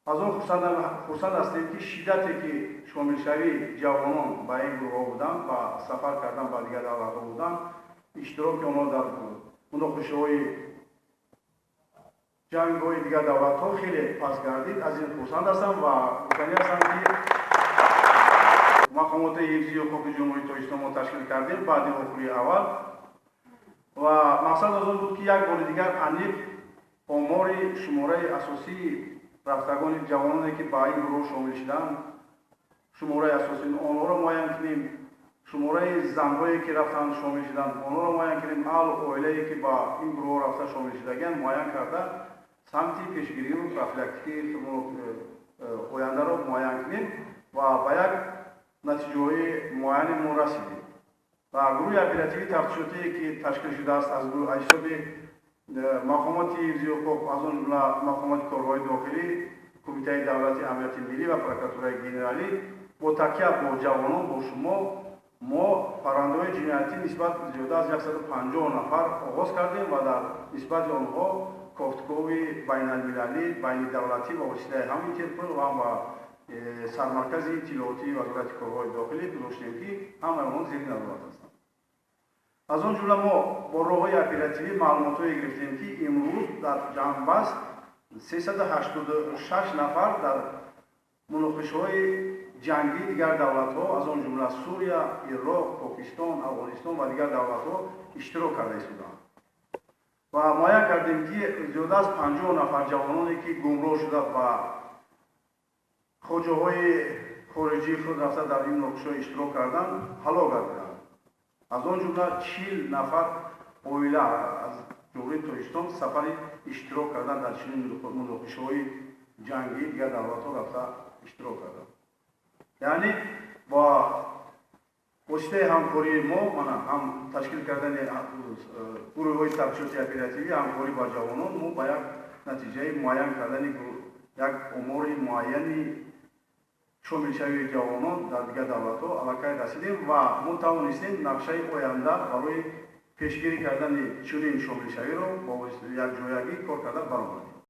Аз он хурсанд ҳастем, ки шиддате ки шомилшавии ҷавонон ба ин гурӯҳҳо буданд ва сафар кардан ба дигар давлатҳо буданд, иштироки онҳо дар муноқишаҳои ҷангҳои дигар давлатҳо хеле паст гардид. Аз ин хурсанд ҳастам ва гуфтанӣ ҳастам, ки мақомоти ҳифзи ҳуқуқи Ҷумҳурии Тоҷикистон мо ташкил кардем баъди вохӯрии аввал, ва мақсад аз он буд, ки як бори дигар аниқ омори шумораи асосии рафтагони ҷавононе, ки ба ин гурӯҳ шомил шуданд, шумораи асосии онҳоро муайян кунем, шумораи занҳое, ки рафтанд, шомил шуданд, онҳоро муайян кунем, аҳлу оилае, ки ба ин гурӯҳ рафта шомил шудагианд, муайян карда, самти пешгирию профилактикии ояндаро муайян кунем ва ба як натиҷаҳои муайяне мо расидем. Ва гурӯҳи оперативии тафтишотие, ки ташкил шудааст аз ҳисоби мақомоти ҳифзи ҳуқуқ, аз он ҷумла мақомоти корҳои дохилӣ, Кумитаи давлати амнияти миллӣ ва прокуратураи генералӣ, бо такя бо ҷавонон, бо шумо, мо парвандаҳои ҷиноятӣ нисбат зиёда аз 150 нафар оғоз кардем ва дар нисбати онҳо кофтукови байналмилалӣ, байнидавлатӣ ба воситаи ҳам Интерпол ва ҳам ба сармаркази иттилоотии Вазорати корҳои дохилӣ гузоштем, ки ҳамаи онҳо зери назорат ҳастанд. Аз он ҷумла мо бо роҳҳои оперативӣ маълумотҳое гирифтем, ки имрӯз дар ҷамъбаст 386 нафар дар муноқишаҳои ҷангии дигар давлатҳо, аз он ҷумла Сурия, Ироқ, Покистон, Афғонистон ва дигар давлатҳо иштирок карда истоданд. Ва муайян кардем, ки зиёда аз 50 нафар ҷавононе, ки гумроҳ шуда, ба хоҷаҳои хориҷии худ рафта, дар ин муноқишаҳо иштирок карданд, ҳалок гардиданд. Аз он ҷумла 40 нафар оила аз Ҷумҳурии Тоҷикистон сафари иштирок кардан дар чунин муноқишаҳои ҷангии дигар давлатҳо рафта иштирок карданд. Яъне бо воситаи ҳамкории мо, мана, ҳам ташкил кардани гурӯҳҳои тафтишоти оперативӣ, ҳамкорӣ бо ҷавонон, мо ба як натиҷаи муайян кардани як омори муайяни шомилшавии ҷавонон дар дигар давлатҳо аллакай расидем ва мо тавонистем нақшаи оянда барои пешгирӣ кардани чунин шомилшавиро бо якҷоягӣ кор карда баромадем.